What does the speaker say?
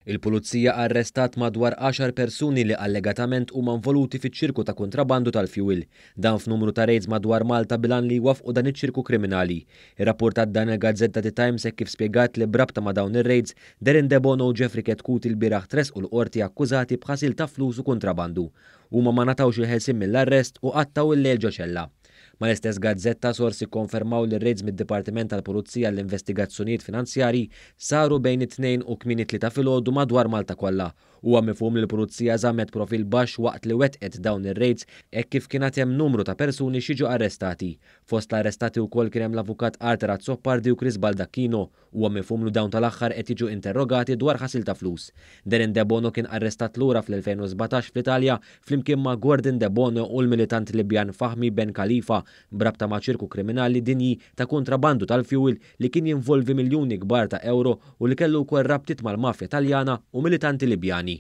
Il-Pulizija arrestat madwar għaxar persuni li allegatament huma involuti fiċ-ċirku ta' kuntrabandu tal-fjuwil. Dan f'numru ta' raids madwar Malta bil-għan li jwaffqu dan iċ-ċirku kriminali. Irrappurtat dan il-gazzetta The Times hekk kif spjegat li b'rabta ma' dawn ir-raids, Darren Debono u Jeffrey Chetcuti lbieraħ tressqu l-Qorti akkużati b'ħasil ta' flus u kuntrabandu. Huma ma ngħatawx il-ħelsien mill-arrest u qattgħu l-lejl ġo ċella. Mal-istess gazzetta, sorsi kkonfermaw li r-raids mid-Dipartiment tal-Pulizija għall-Investigazzjonijiet Finanzjarji saru bejn it-Tnejn u kmieni t-Tlieta filgħodu madwar Malta kollha. Huwa mifhum li l-Pulizija żammet profil baxx waqt li wettqet dawn ir-raids hekk kif kien għad hemm numru ta' persuni x'jiġu arrestati. Fost l-arrestati wkoll kien hemm l-Avukat Arthur Azzopardi u Chris Baldacchino. Huwa mifhum li dawn tal-aħħar qed jiġu interrogati dwar ħasil ta' flus. Darren Debono kien arrestat lura fl-2017 fl-Italja flimkien ma' Gordon Debono u l-militant Libjan Fahmi Ben Khalifa b'rabta ma' ċirku kriminali dinji ta' kuntrabandu tal-fjuwil li kien jinvolvi miljuni kbar ta' ewro u li kellu wkoll rabtiet mal-mafja Taljana u militanti Libjani.